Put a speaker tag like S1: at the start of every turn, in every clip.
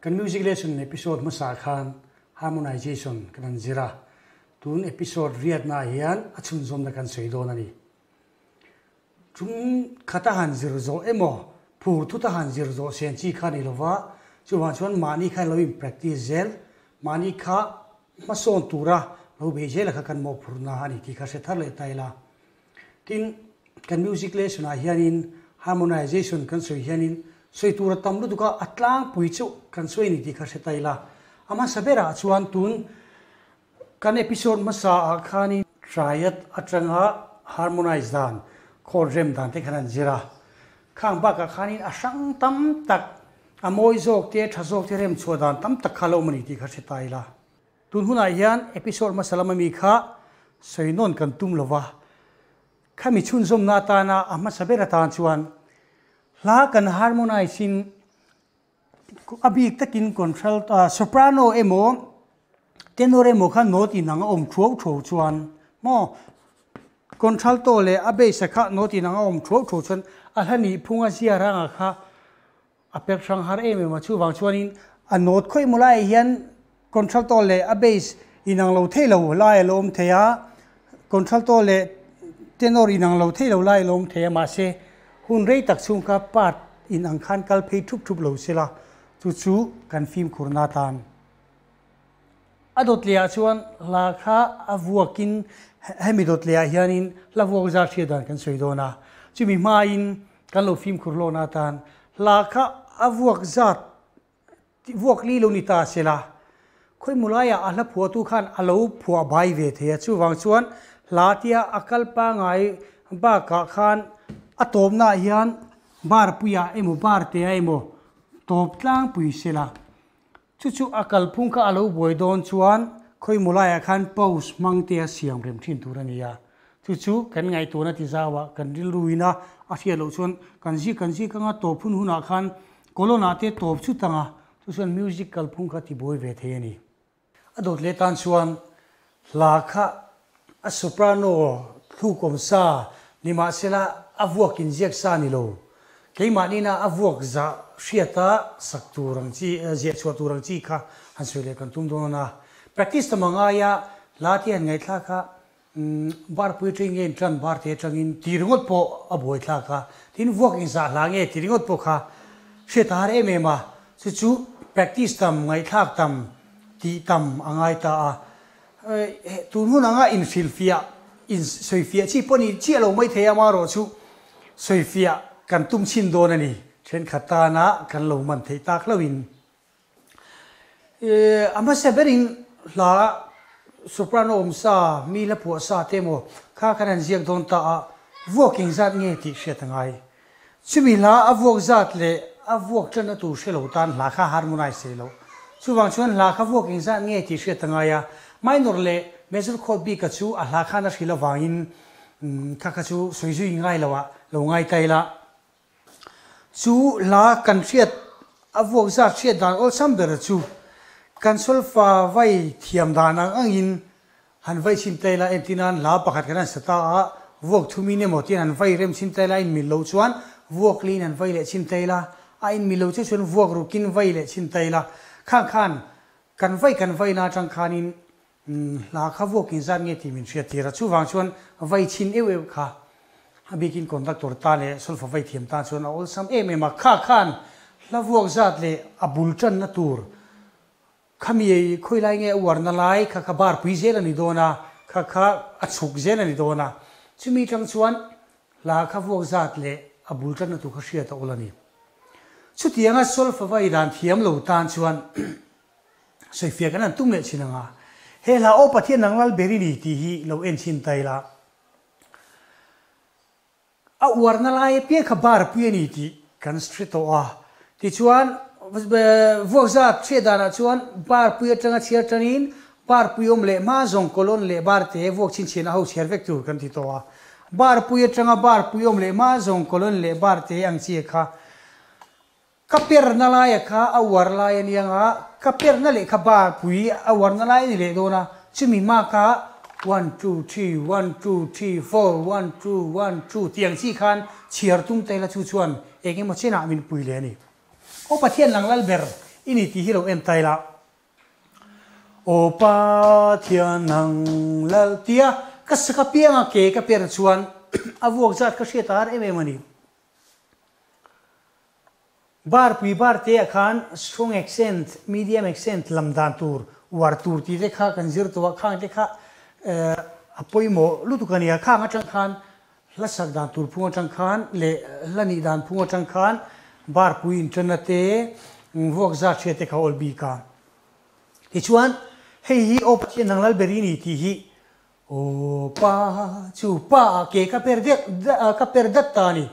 S1: Kan music lesson episode hmasa khan harmonization kan han zir a, tun episode riatna ah hian a chhunzawmna kan sawi dawn a ni. Tum khata han zir zawh emaw, phur thuta han zir zawh sen chi kha ni lova, chuvang chuan mahni kha lo in practice zel, mahni kha hmasawn tura lo bei zela kha kan mawhphurhna a ni tih kha hre thar leh ta ila. Tin, kan music lesson ah hianin harmonization kan sawi hianin sawi tur a tam lutuk a, a tlangpui chauh kan sawi a ni tih kha hre ta ila. A hmasa berah chuan tun kan episode hmasa ah khanin triad atanga harmonize dan, chord rem dan te khan an zir a. Khang bakah khanin a hrang tam tak, a mawi zawk te, tha zawk te rem chhuah dan tam tak kha a lo awm a ni tih kha hre ta ila. Tun hunah hian episode hmasa lama mi kha sawi nawn kan tum lo va, khami chhunzawmna atana a hmasa ber atan chuan hla kan harmonize in a bik takin contralto soprano emaw tenor emaw kha note inang a awm thuau thuau chuan maw contralto leh a bass a kha note inang a awm thuau thuau chuan a hla nih phunga zia ranga kha A pek hrang har em em a, chuvang chuanin a note khawih maw laiah hian contralto leh a bass inang lo thei lo lai a lo awm thei a, contralto leh tenor inang lo thei lo lai a lo awm thei a, mahse hun rei tak chhung kha part inang khan kal phei thup thup lo sela chu chu kan fimkhurna atan a dawt lehah chuan hla kha a vuakin hemi dawt lehah hianin hla vuak zat hriat dan kan sawi dawn a, chumi hmain Kan lo fimkhur hlawhna atan hla kha a vuak zat vuak li lo ni ta se la, khawimaw laiah a hla phuahtu khan a lo phuah bai ve thei a, chuvang chuan hla tia a kal pangai bakah khan a tawpnaah hian bar puiah emaw bar tea emaw tawp tlangpui se la, Chu chu a kalphung kha a lo buai dawn chuan khawimaw laiah khan pause hmang te a siam rem thin tur a ni a. Chu chu kan ngaihtuahna ti zauah kan rilruin a a hriat loh chuan kan zik kan zik anga tawp hun hunah khan colon ah te tawp chut anga chu chuan music kalphung kha ti buai ve thei a ni. A dawt leh tan chuan hla kha a soprano thluk awm sa nimahsela a vuak inziak sa ni lo. Keimahniina a vuak zah hriata sak tur ang chi, ziah chhuah tur ang chi kha han sawi leh kan tum dawn a. Practice tam a ngai a, hla te han ngaihthlak a, Barpui atangin nge intan bar te atangin ti ringawt pawh a buai thlak a, tin vuak inzah hla nge ti ringawt pawh kha hriat a har em em a, chu chu practice tam, ngaihthlak tam, tih tam a ngai ta a. Tun hun anga inhrilhfiah, insawifiah chi pawh ni chiah lo mai thei a, amaherawhchu sawifiah kan tum chhin dawn a ni, thenkhat tana kan lo man theih tak hlauhin. A hmasa berin hla soprano awm sa, mi hla phuah sa te emaw kha khan an ziak dawn ta a, vuak eng zat nge tih hriat a ngai. Chumi hla a vuak zat leh a vuak tanna tur hre lo tan hla kha harmonize thei lo. Chuvang chuan hla kha vuak eng zat nge tih hriat a ngai a, minor leh major chord bika chu a hla khan a hrilh avangin kha kha chu sawi zui ngai lo ah lo ngai ta ila. Chu hla kan hriat a vuak zat hriat dan awlsam ber chu kan solfa vai thiam dan ang angin han vai chhin ta ila entir nan hla pakhat kan han sa ta a, vuak thumin emaw tiin han vai rem chhin ta ila a inmil lo chuan vuak liin han vai leh chhin ta ila a inmil lo che chuan vuak rukin vai leh chhin ta ila khang khan kan vai kan vaina atang khanin Hla kha vuak inzat nge tih min hriat tir a, chuvang chuan vai chhin eu eu kha a bikin conductor ta leh solfa vai thiam tan chuan a awlsam em em a, kha khan hla vuak zat leh a bul tanna tur khami khawi lai nge a uarna lai kha kha bar pui zel a ni dawn a, kha kha a chhuk zel a ni dawn a, chumi tang chuan hla kha vuak zat leh a bul tanna tur kha hriat a awl a ni. Chutianga solfa vai dan thiam lo tan chuan. Sawifiah kan han tum leh thin anga, he hla aw Pathian nang lal ber i ni tih hi lo en chhin ta ila, a uarna lai apiang kha bar pui a ni tih kan hre tawh a. Tichuan, vuak zat hriat danah chuan bar pui atanga chhiar tanin bar pui awm leh hma zawng colon leh bar te vuak chhinchhiahna ho chhiar vek tur kan ti tawh a. Bar pui atanga bar pui awm leh hma zawng colon leh bar te ang chi kha Ka perna laia kha a uar lai a nia nga, ka perna leh kha bar pui a uarna lai a ni leh dawn a, chumi hma kha one two three, one two three four, one two one two tih ang chi khan chhiar tum ta ila chu chuan eng emaw chenah min pui leh a ni. Aw Pathian lang lal ber I ni tih hi lo en ta ila. Aw Pathian nang lal tia ka sak apianga ke ka per chuan a vuak zat ka hriat a har em em a ni. Bar pui bar te ah khan strong accent, medium accent lam dan tur, uar tur tih te kha kan zir tawh a, khang te kha a pawimawh lutuk a nia. Khang atang khan hla sak dan tur phung atang khan leh hla nih dan phung atang khan bar pui inṭanna te, vuak zat hriat te kha a awl bik a. Tichuan, hei hi aw Pathian dang lal ber i ni tih hi aw pa chu pa ah ke ka per deuh ka per dat ta a ni.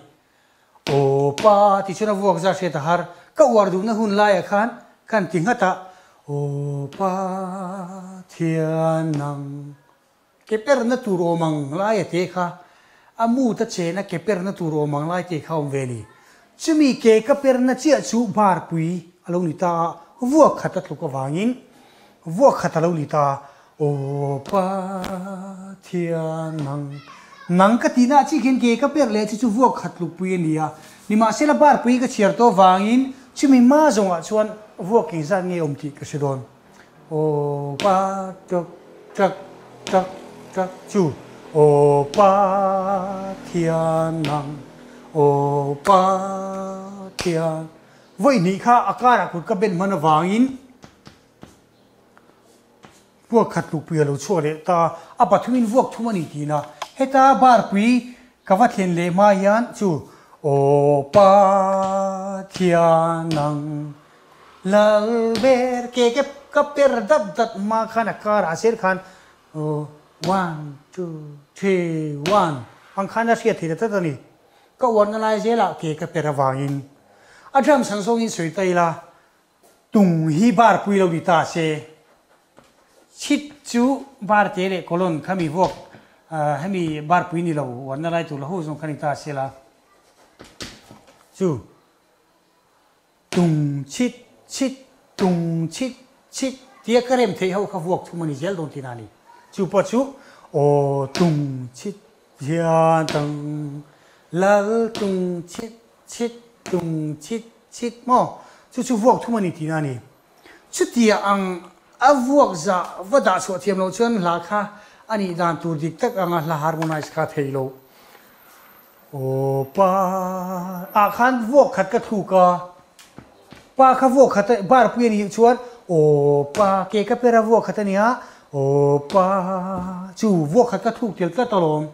S1: Aw pa tichuan a vuak zat hriat a har. Ka uar duhna hun laiah khan kan ti nghat a, Aw Pathian nang Ke perna tur awm ang lai a te kha, a mut a chena ke perna tur awm ang lai te kha awm ve ni. Chumi ke ka perna chiah chu barpui a lo ni ta a, vuak khat a tluk avangin vuak khat a lo ni ta a, Aw Pathian nang, nang ka tihna ah chiah khian ke ka per leh chu chu vuak khat tlukpui a ni a, nimahsela barpui ka chhiar tawh avangin chumi hma zawngah chuan vuak engzat nge awm tih ka hre dawn. Aw pa ṭak ṭak ṭak ṭak chu Aw Pathian nang Aw Pathian Vawi hnih kha a karah kut ka ben hman avangin vuak khat tlukpui a lo chhuak leh ta a, pathumin vuak thum a ni tihna. Heta barpui ka va thlen leh hma hian chu Aw Pathian nang Lal ber ke ke ka per dat dat hma khan a kar ah sir khan one two three one ang khan a hriat thei ta tlat a ni. Ka uarna lai zelah ke ka per avangin a drum san zawngin sawi ta ila tung hi bar pui lo ni ta se chhit chu bar te leh colon khami vuak hemi bar pui ni lo uarna lai tur la ho zawng kha ni ta se la chu. Tung chhit chhit, tung chhit chhit tia ka rem theih ho kha vuak thum a ni zel dawn tihna a ni. Chu pawh chu aw tung chhit hian tang lal tung chhit chhit tung chhit chhit maw chu chu vuak thum a ni tihna a ni. Chutia ang a vuak zah va dah chhuah thiam loh chuan hla kha a nih dan tur dik tak anga hla harmonize kha thei lo. Aw pa ah khan vuak khat ka thluk a, pa kha vuak khat a bar pui a nih chuan aw pa ke ka per a vuak khat a nia, aw pa chu vuak khat ka thluk tel tlat alawm.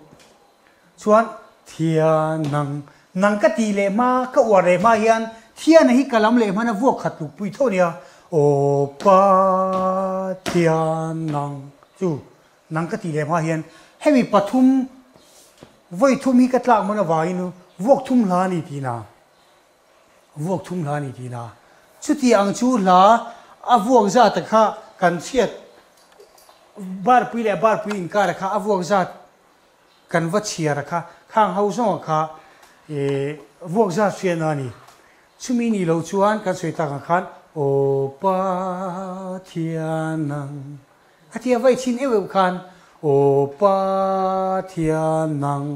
S1: Chuan thian nang nang ka tih leh hma ka uar leh hma hian thiana hi ka lam leh hman a vuak khat tluk pui tho a nia, aw pa thian nang chu Nang ka tih leh hma hian hemi pathum vawi thum hi ka tlak hman avangin vuak thum hla a ni tih na, vuak thum hla a ni tih na. Chuti ang chu hla a vuak zat a kha kan chhiat barpui leh barpui inkar a kha a vuak zat kan va chhiar a kha khang ho zawng a kha vuak zat hriatna a ni. Chumi nih loh chuan kan sawi tak ang khan Aw Pathian nang A tia vai chin euh euh khan Aw Pathian nang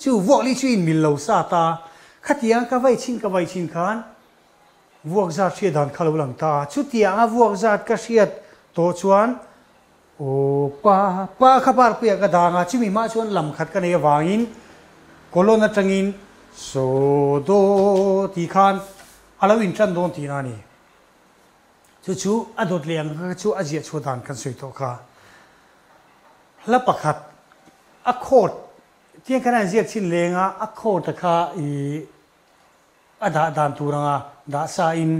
S1: chu vuak li chu in mil lo sa ta. Khatiang ka vai chin ka vai chin khan vuak zat hriat dan kha lo lang ta. Chutiang a vuak zat ka hriat tawh chuan Aw Pa, Pa kha parpuiah ka dang a, chumi hmah chuan lam khat ka nei avangin colon atangin Saw daw tih khan a lo intan dawn tihna a ni. Chu chu a dawt leh ang kha chu a ziah chhuah dan kan sawi tawh kha. Hla pakhat a chord tiang khan a inziak chin leng a, a chord a kha ih a dah dan tur anga dah sa in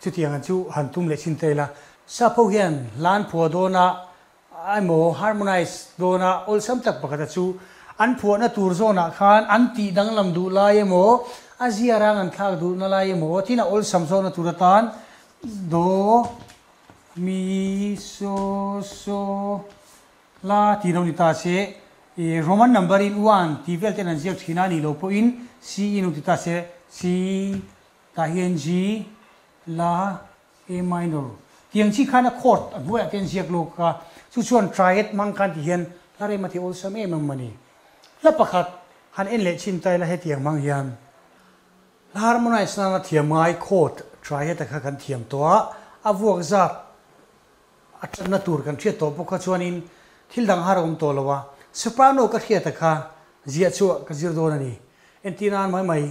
S1: chutiang ang chu han tum leh chin ta ila. Sap ho hian hla an phuah dawn a Emaw harmonize dawna awlsam tak pakhata chu an phuahna tur zawnah khan an tih danglam duh lai emaw, a zia rang an thlak duhna lai emaw tin a awlsam zawkna tur atan do, mi, so, so, la tih lo ni ta se, i Roman number in one tih vel ten an ziak thin a nih loh pawhin C in lo ti ta se, C tah hian G, la, A minor. Tiang chi khan a chord a hnuaiah te an ziak lawk a, chu chuan triad hmang khan ti hian hla rem a ti awlsam em em a ni. Hla pakhat han en leh chin ta ila hetiang hmang hian hla harmonize nana thiam ngai chord triad a kha kan thiam tawh a, a vuak zat a tanna tur kan hriat tawh bawk kha chuanin thil dang har a awm tawh lo a, soprano ka hriat a kha ziah chhuah ka zir dawn a ni. Entir nan mai mai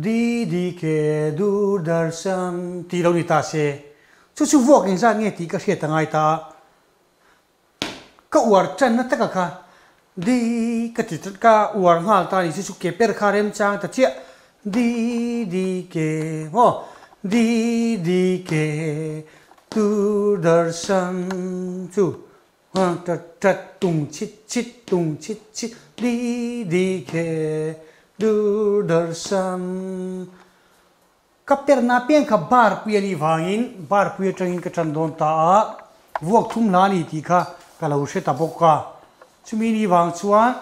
S1: DDK Doordarshan tih lo ni ta se, chu chu vuak engzat nge tih ka hriat a ngai ta a, ka uar tanna taka kha di ka ti ka uar nghal ta a ni, chu chu ke per kha remchang ta chiah DDK maw DDK Doordarshan chu Tat tat tung chit chit tung chit chit di di khe Doordarshan. Ka perna piang kha bar pui a nih vangin bar pui atangin ka tan dawn ta a, vuak thum hla a ni tih kha ka lo hre ta bawk a. Chumi ni vang chuan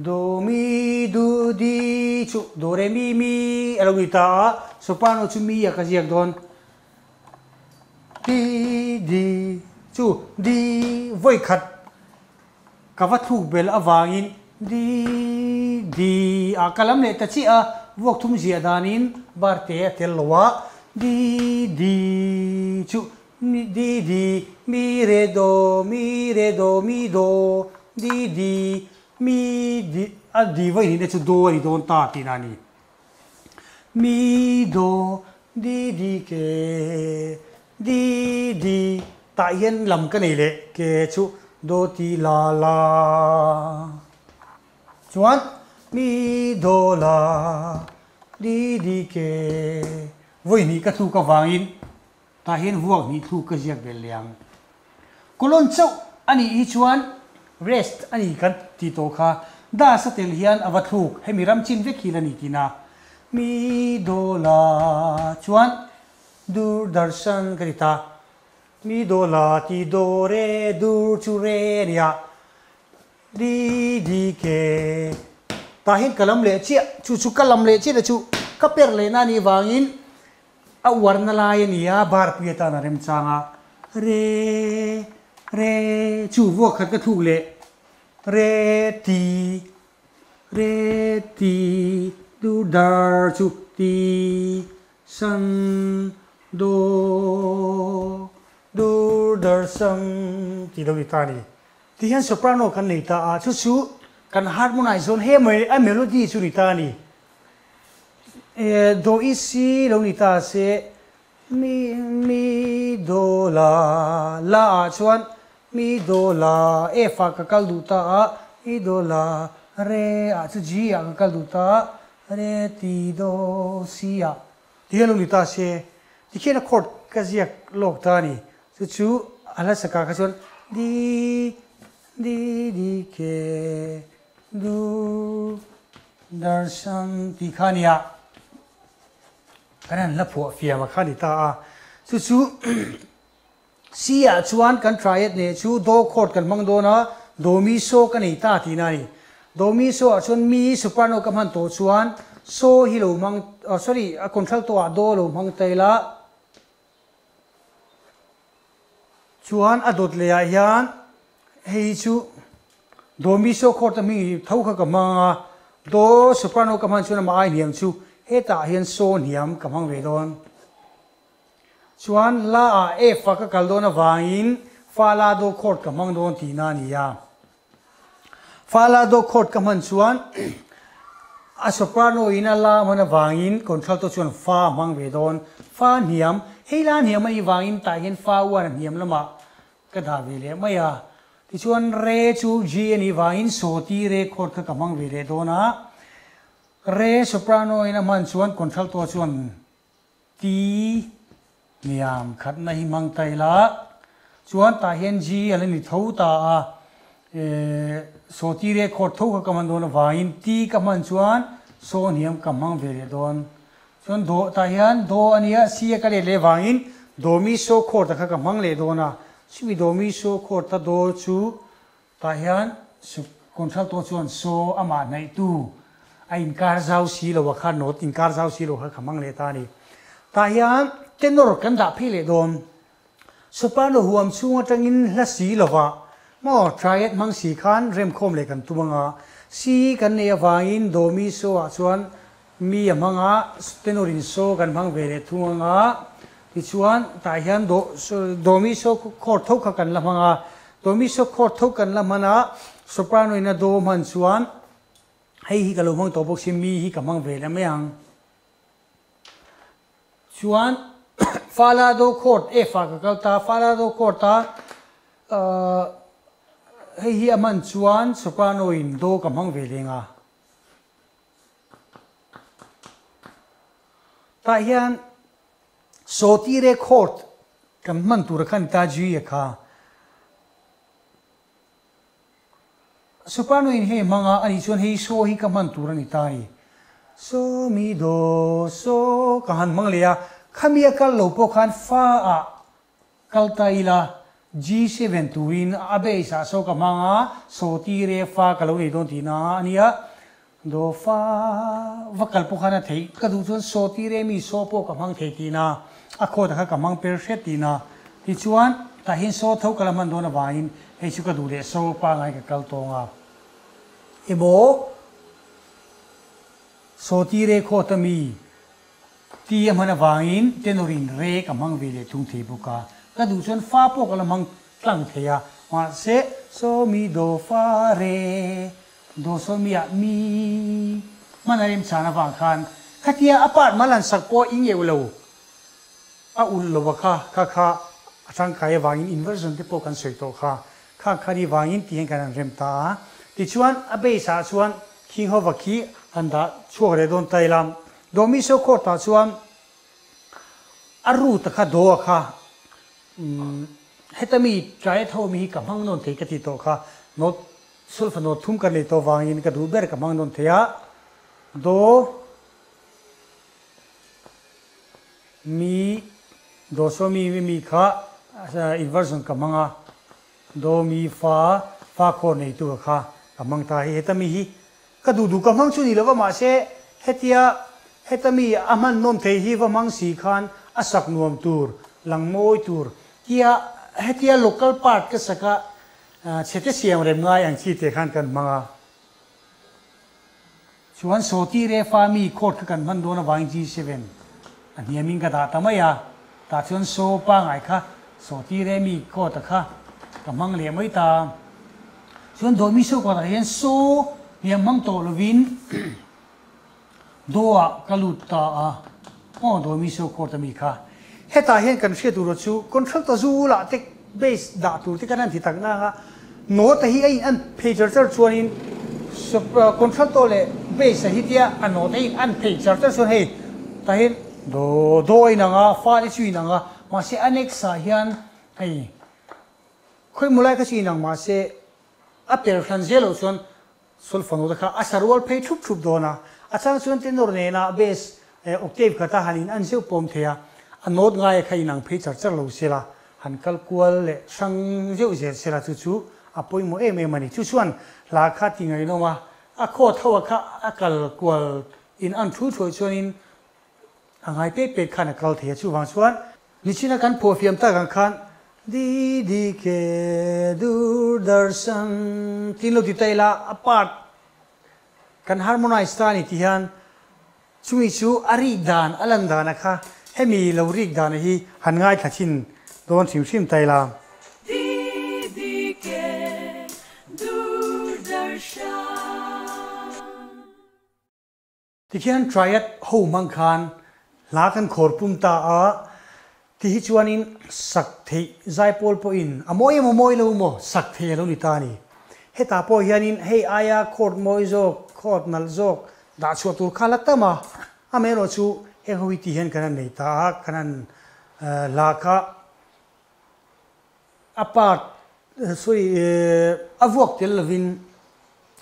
S1: Do mi du di chu do re mi mi a lo ni ta a, soprano chu mi a ka ziak dawn. Di di chu di vawi khat ka va thluk bel avangin di di ah ka lam leh ta chiah a, vuak thum ziah danin bar te a tel lo a, di di chu Mi di di mi re do mi re do mi do di di mi di a di vawi hnihna chu do a ni dawn ta tihna a ni. Mi do di di ke di di tah hian lam ka nei leh ke chu do ti la la chuan mi do la di di ke vawi hnih ka thluk avangin Tah hian vuak hnih thluk ka ziak belh leh ang. Colon chauh a nih hi chuan rest a ni kan ti tawh kha. Das a tel hian a va thluk, hemi ram chin vek hi la ni tina. Mi dawla chuan Doordarshan ka ti ta. Mi dawla ti daw re dur chu re a nia. Di di ke tah hian ka lam leh chiah, chu chu ka lam leh chiah na chu ka per lehna a nih vangin A uarna lai a ni a, bar pui atan a remchang a, re, re, chu vuak khat ka thluk leh, re, ti, re, ti, du, dar, chu, ti, san, do, dur, dar, san, tih lo ni ta a ni. Ti hian soprano kan nei ta a, chu chu kan harmonize dawn he mai a melody chu ni ta a ni. Do i si lo ni ta se, mi mi do la la ah chuan mi do la F ah ka kal duh ta a, mi do la re ah chu G ah ka kal duh ta a, re ti do si ah ti hian lo ni ta se, tikhian a chord ka ziak lawk ta a ni, chu chu a hla sakah kha chuan di di di ke Du Darshan tih kha a nia, kan han hla phuah fiam a kha a ni ta a. Chu chu C ah chuan kan triad neh chu do chord kan hmang dawn a, do mi so ka nei ta tihna a ni. Do mi so ah chuan mi soprano ka hman tawh chuan so hi lo hmang, sorry a contralto ah do lo hmang ta ila, Chuan a dawt leh ah hian hei hi chu Do Mi So chord a hming hi tho kha ka hmang a, Do soprano ka hman chuan amah ai hniam chu hetah hian So hniam ka hmang ve dawn. Chuan La ah F ah ka kal dawn avangin Fa La Do chord ka hmang dawn tihna a ni a. Fa la do chord ka hman chuan a soprano in a la hman avangin contralto chuan fa a hmang ve dawn. Fa hniam, hei la hniam a nih vangin tah hian fa uan a hniam lamah ka dah ve leh mai a. Tichuan re chu G a nih vangin so ti re chord kha ka hmang ve leh dawn a. Re soprano in a hman chuan contralto chuan Ti hniam khatna hi hmang ta ila chuan tah hian G a la ni tho ta a, saw ti record tho kha ka hman dawn avangin ti ka hman chuan saw hniam ka hmang ve leh dawn. Chuan do tah hian do a nia C a ka let leh avangin do mi saw chord a kha ka hmang leh dawn a, chumi do mi saw chord a do chu Tah hian contralto chuan saw amah hnaihtu a inkar zau si lo a kha note inkar zau si lo kha ka hmang leh ta a ni. Tah hian tenor kan dah phei leh dawn. Soprano huam chhung atangin hla si lova maw triad hmang si khan remkhawm leh kan tum anga si kan neih avangin do mi saw ah chuan mi a hmang a tenor in saw kan hmang ve leh thung anga. Tichuan tah hian do do mi so chord tho kha kan la hmang a, do mi so chord tho kan la hman a, soprano in a do hman chuan hei hi ka lo hmang tawh bawk si mi hi ka hmang ve la mai ang. Chuan fa la do chord F ah ka kal ta, fa la do chord a hei hi a hman chuan soprano in do ka hmang ve leng a. Tah hian Sawti record kan hman tur a khan ta G a kha. Soprano in hei hmang a, ani chuan hei so hi ka hman tur a ni ta a ni. So mi do so ka han hmang leh a, khami a kal lo pawh khan fa ah kal ta ila G7 turin a bass ah so ka hmang a, sawti re fa ka lo nei dawn tihna a nia. Do fa va kal pawh khan a theih, ka duh chuan sawti re mi so pawh ka hmang thei tihna, a khawt ah kha ka hmang per hret tihna. Tichuan tah hian so tho ka la hman dawn avangin hei chu ka duh leh so pangai ka kal tawng a. Emaw sawti re khawt a mi. Ti a hman avangin tenor-in re ka hmang ve leh thung thei bawk a, ka duh chuan fa pawh ka la hmang tlang thei a, mahse so mi do fa re do so mi ah mi hman a remchhan avang khan khatia a part mal han sak pawh i ngeuh lo a ulh lo a kha kha kha a tangkai avangin inversion te pawh kan sawi tawh kha kha kha ri vangin ti hian kan han rem ta a, tichuan a base ah chuan khing ho va khi han dah chhuak leh dawn ta ila. Dawmi so court ah chuan a root a kha do a kha heta mi triad ho mi hi ka hmang nawn thei ka ti tawh kha note sulfa note thum ka nei tawh vangin ka duh ber ka hmang nawn thei a do mi do so mi mi kha inversion ka hmang a do mi fa fa chord nei tu kha ka hmang ta hei heta mi hi Ka duh duh ka hmang chu ni lova mahse hetia heta mi a hman nawm thei hi va hmang si khan a sak nuam tur, lang mawi tur tia hetia local part ka sak a chhete siam rem ngai ang chi te khan kan hmang a. Chuan Sawti Refa mi chord kha kan hman dawn avangin G7 a hniamin ka dah ta mai a, tah chuan so pangai kha Sawti Re mi chord a kha ka hmang leh mai ta. Chuan dawhmi sawrkar ah hian saw hniam hmang tawh lovin do ah ka lut ta a, aw dawhmi sawrkar ta mi kha. Hetah hian kan hriat tur chu contractor zu lah te base dah tur te kan han ti tak nang a, note hi a in an phei char char chuanin contractor leh base a hi tia a note a in an phei char char chuan hei tah hian do do a inang a, fa te chu inang a, mahse annex ah hian hei Khawi mulai kha chu inang mahse a per hran zel loh chuan sulfanu te kha a sa rual phei thup thup dawn a, a chang chuan tenor nena bass octave khata han in an zeuh pawm thei a, a note ngaia kha inang phei char char lo sela han kal kual leh hrang zeuh zel sela chu chu a pawimawh em em a ni. Chu chuan hla kha ti ngaihnawm a, a khaw tho a kha a kal kual in an thu thuai chuanin a ngai pek pek khan a kal thei a, chuvang chuan Nichina kan phuahfiam tak ang khan Didi ke Doordarshan tiin lo ti ta ila a part kan harmonize ta a ni tih hian chumi chu a rik dan a lan dan a kha hemi lo rik dan hi han ngaithla thin dawn hrim hrim ta ila.
S2: Didi ke Doordarshan.
S1: Tikhian triad ho hmang khan hla kan khawr pum ta a, ti hi chuanin sak theih zaipawl pawhin a mawi emaw mawi lo maw sak thei a lo ni ta a ni. Hetah pawh hianin hei aia chord mawi zawk, chord nalh zawk dah chhuah tur kha la tam a, amaherawhchu heng ho hi ti hian kan han nei ta a, kan han hla kha A part sorry a vuak tel lovin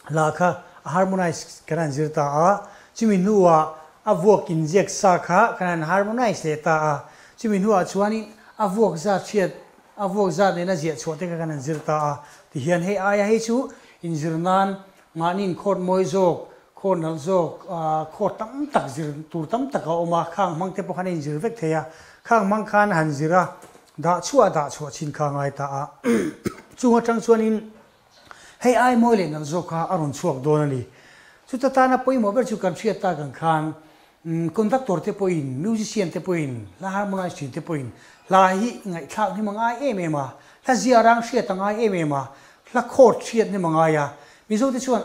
S1: hla kha a harmonize kan han zir ta a, chumi hnuah a vuak inziak sa kha kan han harmonize leh ta a, chumi hnuah chuanin a vuak zat hriat a vuak zat nena ziah chhuah te kha kan han zir ta a, tihian hei aia hei chu inzir nan mahni inkhawt mawi zawk, khawt nalh zawk, khawt tam tak zir tur tam tak a awm a, khang hmang te pawh khan a inzir vek thei a, khang hmang khan han zir a. Dah chhuah dah chhuah chin kha ngai ta a, chung atang chuanin hei ai mawi leh nalh zawk kha a rawn chhuak dawn a ni. Chuta tana pawimawh ber chu kan hriat tak ang khan Conductor te pawhin, musician te pawhin, hla harmonize thin te pawhin hla hi ngaihthlak hnim a ngai em em a, hla zia rang hriat a ngai em em a, hla chord hriat hnim a ngai a. Mizo te chuan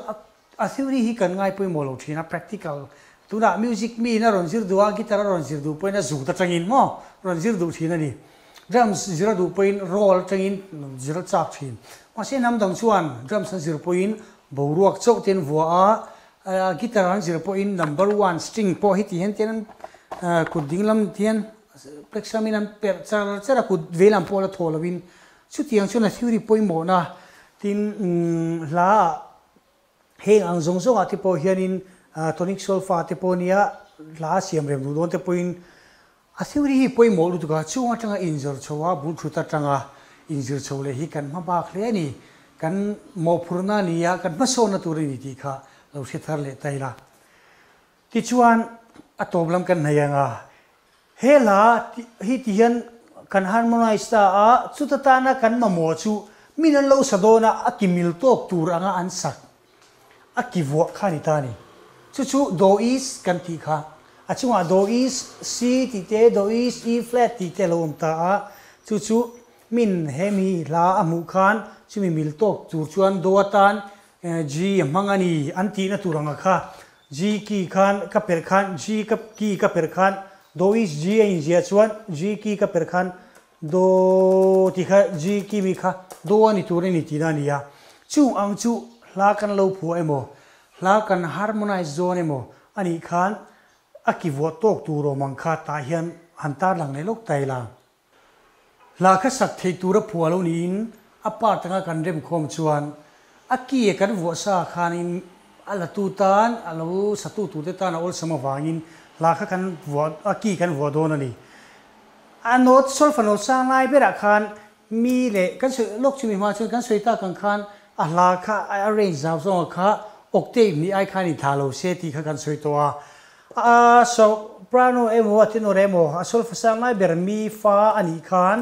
S1: a theory hi kan ngai pawimawh lo thin a, practical tunah music miin a rawn zir duh a, guitar a rawn zir duh pawhin a zut atangin maw rawn zir duh thin a ni. Drums zir a duh pawhin roll atangin zir a chak thin. Mahse hnam dang chuan drums an zir pawhin boruak chauh te an vuah a, Guitar an zir pawhin number one string pawh heti hian tian an kut ding lam hian pleksam in an perh char char a, kut vei lam pawh la thaw lovin chutiang chuan a theory pawimawhna tin hla ah heng ang zawng zawng ah te pawh hianin tonic solfa te pawh nia hla siam rem duh dawn te pawhin A theory hi pawimawh lutuk a, chung atanga inzir chho a, bul thut atanga inzir chho leh hi kan hma bak hle a ni. Kan mawhphurhna a ni a, kan hmasawnna tur a ni tih kha lo hre thar leh ta ila. Tichuan, a tawp lam kan hnaih ang a, he hla hi ti hian kan harmonize ta a, chuta tana kan mamawh chu min an lo sa dawn a, a kimil tawk tur anga an sak. A ki vuah kha a ni ta a ni. Chu chu Do is kan tih kha. A chungah Do is C tih te, Do is E flat tih te a lo awm ta a. Chu chu min he mi hla a hmuh khan chumi mil tawk tur chuan Do atan G a hmang a ni an tihna tur anga kha. G key khan ka perh khan G ka key ka perh khan Do is G a inziah chuan G key ka perh khan Do tih kha G kimi kha Do a ni tur a ni tihna a ni a. Chung ang chu hla kan lo phuah emaw, hla kan harmonize zawn emaw a nih khan a ki vuah tawk tur awm ang kha tah hian han tarlang leh lawk ta ila. Hla kha sak theih tura phuah lo niin a part anga kan remkhawm chuan a ki a kan vuah sa khanin a latu tan, a lo satu turte tan a awlsam avangin hla kha kan vuah, a ki kan vuah dawn a ni. A note solfa note sang lai berah khan mi leh kan sawi lawk chumi hma chuan kan sawi tak ang khan a hla kha a arrange zau zawng kha octave hnih ai khan intha lo se tih kha kan sawi tawh a. A soprano emaw a tenor emaw a solfa sang lai ber mi fa a nih khan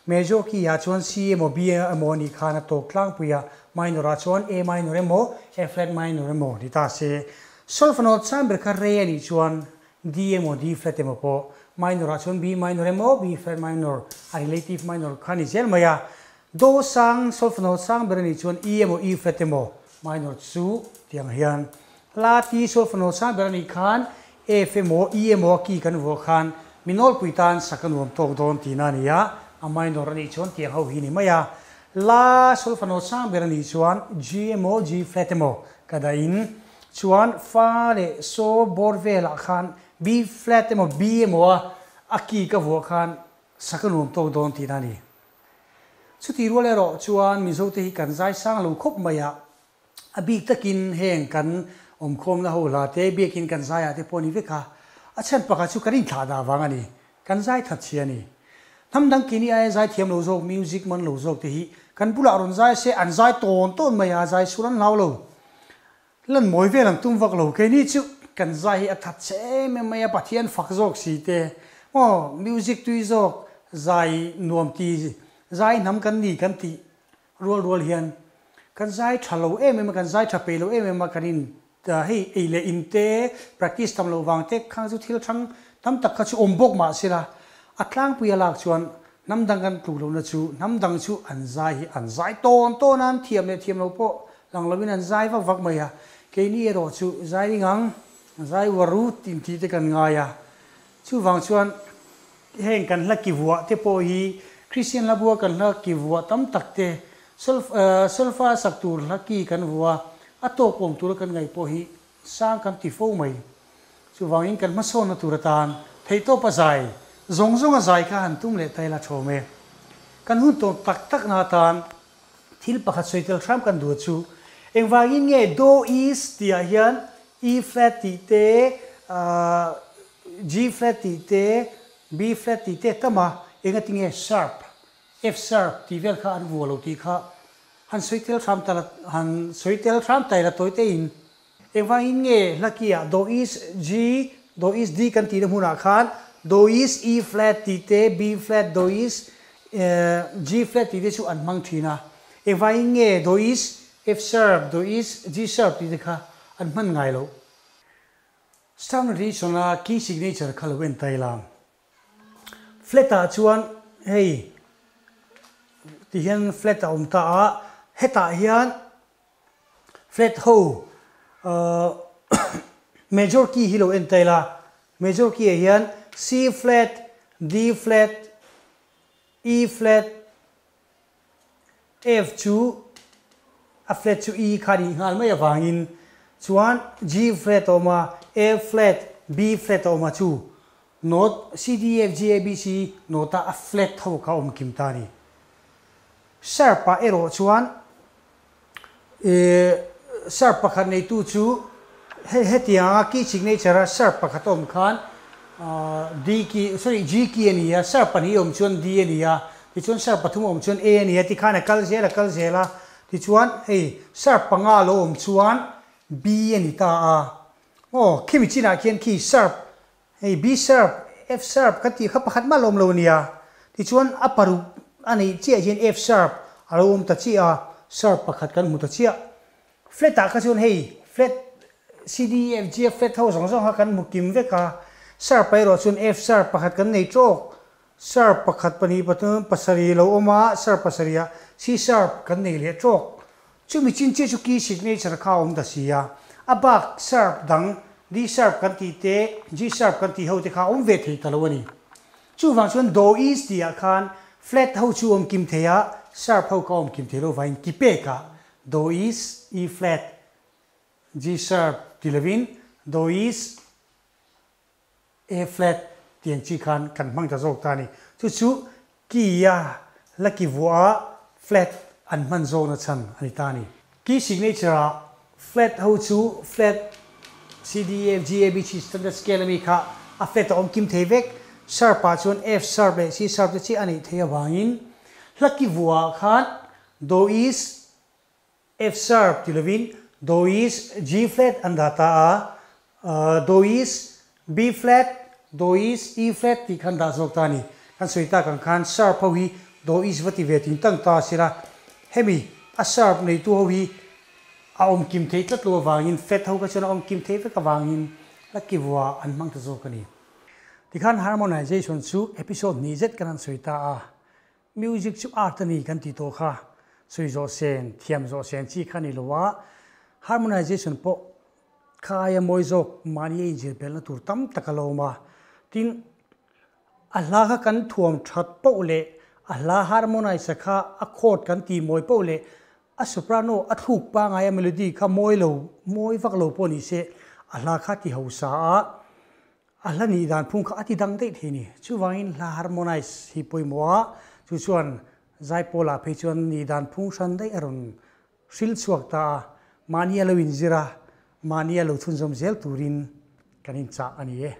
S1: major key ah chuan C emaw B emaw a nih khan a tawk tlangpui a, minor ah chuan A minor emaw A flat minor emaw ni ta se. Solfa note sang ber kha re a nih chuan D emaw D flat emaw pawh minor ah chuan B minor emaw B flat minor a relative minor kha a ni zel mai a. Do sang solfa note sang ber a nih chuan E emaw E flat emaw minor chu tiang hian la T solfa note sang ber a nih khan F emaw E emaw a key kan vuah khan mi nawlpui tan sak a nuam tawk dawn tihna a ni a, a minor a nih chuan tiang ho hi a ni mai a. La solfa note sang ber a nih chuan G emaw G flat emaw ka dah in Chuan fa leh saw bawr velah khan B flat emaw B emaw a a key ka vuah khan sak a nuam tawk dawn tihna a ni. Chutih rual erawh chuan Mizote hi kan zai sang lo khawp mai a, a bik takin heng kan awmkhawmna ho hla te biakin kan zaiah te pawh a ni vek a, a chhan pakhat chu kan inthlah dah vang a ni, kan zai that chhia a ni. Hnam dang kini aia zai thiam lo zawk, music man lo zawk te hi kan bulah rawn zai se an zai tawn tawn mai a, zai sur an hlau lo. Lan mawi vel ang tum vak lo keini chu kan zai hi a that che em em mai a Pathian fak zawk si te aw music tui zawk zai nuam ti zai hnam kan ni kan tih rual rual hian kan zai tha lo em em a kan zai tha peih lo em em a kan in hei ei leh in te practice tam loh vang te khang chu thil hrang tam tak kha chu awm bawk mah sela a tlangpui a lak chuan hnam dang kan tluk lohna chu hnam dang chu an zai hi an zai tawn tawn a an thiam leh thiam lo pawh Lang lovin an zai vak vak mai a, keini erawh chu zai ring ang, zai uar rut in tih te kan ngai a. Chuvang chuan heng kan hla ki vuah te pawh hi Kristian hla bua kan hla ki vuah tam tak te, solfa sak tur hla ki kan vuah a, a tawk awm tura kan ngaih pawh hi sang kan ti fo mai. Chuvangin kan hmasawnna tur atan theihtawp a zai zawng zawng a zai kha han tum leh ta ila thawm e. Kan hun tawp tak takna atan Thil pakhat sawi tel hram kan duh chu engvangin nge Do is tih ah hian E flat tih te, G flat tih te, B flat tih te tam a, engati nge sharp, F sharp tih vel kha an vuah lo tih kha han sawi tel hram ta la, han sawi tel hram ta ila tawi te in. Engvangin nge hlakiah Do is G, Do is D kan tihna hmunah khan Do is E flat tih te, B flat, Do is G flat tih te chu an hmang thin a. Engvangin nge Do is F sharp, Do is G sharp tih te kha an hman ngai loh. Staff notation a key signature kha lo en ta ila. Flat ah chuan hei ti hian flat a awm ta a, hetah hian flat ho major key hi lo en ta ila. Major key ah hian C flat, D flat, E flat, F chu a flat chu E kha nih nghal mai avangin chuan G flat a awm a, A flat, B flat a awm a chu note C D F G A B C note a a flat ho kha a awm kim ta a ni. Sharp ah erawh chuan Sharp pakhat neitu chu hetianga key signature a sharp pakhat a awm khan D key sorry G key a ni a, sharp pahnih a awm chuan D a ni a, tichuan sharp pathum a awm chuan A a ni a tikhan a kal zel a kal zel a, tichuan hei sharp panga a lo awm chuan B a ni ta a. Aw khimi chinah khian khi sharp Hei B sharp, F sharp ka tih kha pakhat mah la awm lo ania. Tichuan a paruk a neih chiah hian F sharp a lo awm ta chiah a, sharp pakhat kan hmu ta chiah. Flat ah kha chuan hei flat C, D, E, F, G a flat ho zawng zawng kha kan hmu kim vek a, sharp ah erawh chuan F sharp pakhat kan nei tawk, sharp pakhat pahnih pathum pasarih lo awm a, sharp pasarih ah C sharp kan nei leh tawk. Chumi chin chiah chu key signature kha a awm ta si a, a bak sharp dang D sharp kan tih te, G sharp kan tih ho te kha a awm ve thei ta lo a ni. Chuvang chuan Do is tih ah khan flat ho chu awm kim thei a, sharp ho kha awm kim thei lo vangin ki pek ah Do is E flat, G sharp ti lovin Do is A flat tiang chi khan kan hmang ta zawk ta a ni. Chu chu key a la ki vuah a flat an hman zawkna chhan a ni ta a ni. Key signature ah flat ho chu flat C D E F G A B C standard scale ami kha a flat a awm kim thei vek. Sharp ah chuan F sharp leh C sharp te chiah a neih theih avangin hla ki vuah ah khan Do is F sharp ti lovin Do is G flat an dah ta a, Do is B flat, Do is E flat tih kha an dah zawk ta a ni. Kan sawi tak ang khan sharp ho hi Do is va ti ve ting tang ta sila hemi a sharp neitu ho hi a awm kim thei tlat lo avangin flat ho kha chuan a awm kim thei vek avangin la ki vua an hmang ta zawk a ni. Tikhan harmonization chu episode hnih zet kan han sawi ta a, Music chu art a ni kan tih tawh kha sawi zawh sen, thiam zawh sen chi kha a ni lo a, harmonization pawh kha aia mawi zawk mahni a inzir belhna tur tam tak a lo awm a. Tin, a hla kha kan thuam that poh leh a hla harmonize kha a chord kan tih mawi poh leh a soprano a thluk pangai a melody kha mawi lo, mawi vak lo pawh ni se a hla kha ti hausa a, A hla nih dan phung kha a ti dang daih thei a ni. Chuvangin hla harmonize hi pawimawh a, chu chuan Zaipawlah phei chuan nih dan phung hran daih a rawn hril chhuak ta a, mahni a lo inzir a, mahni a lo chhunzawm zel turin kan inchah a ni e.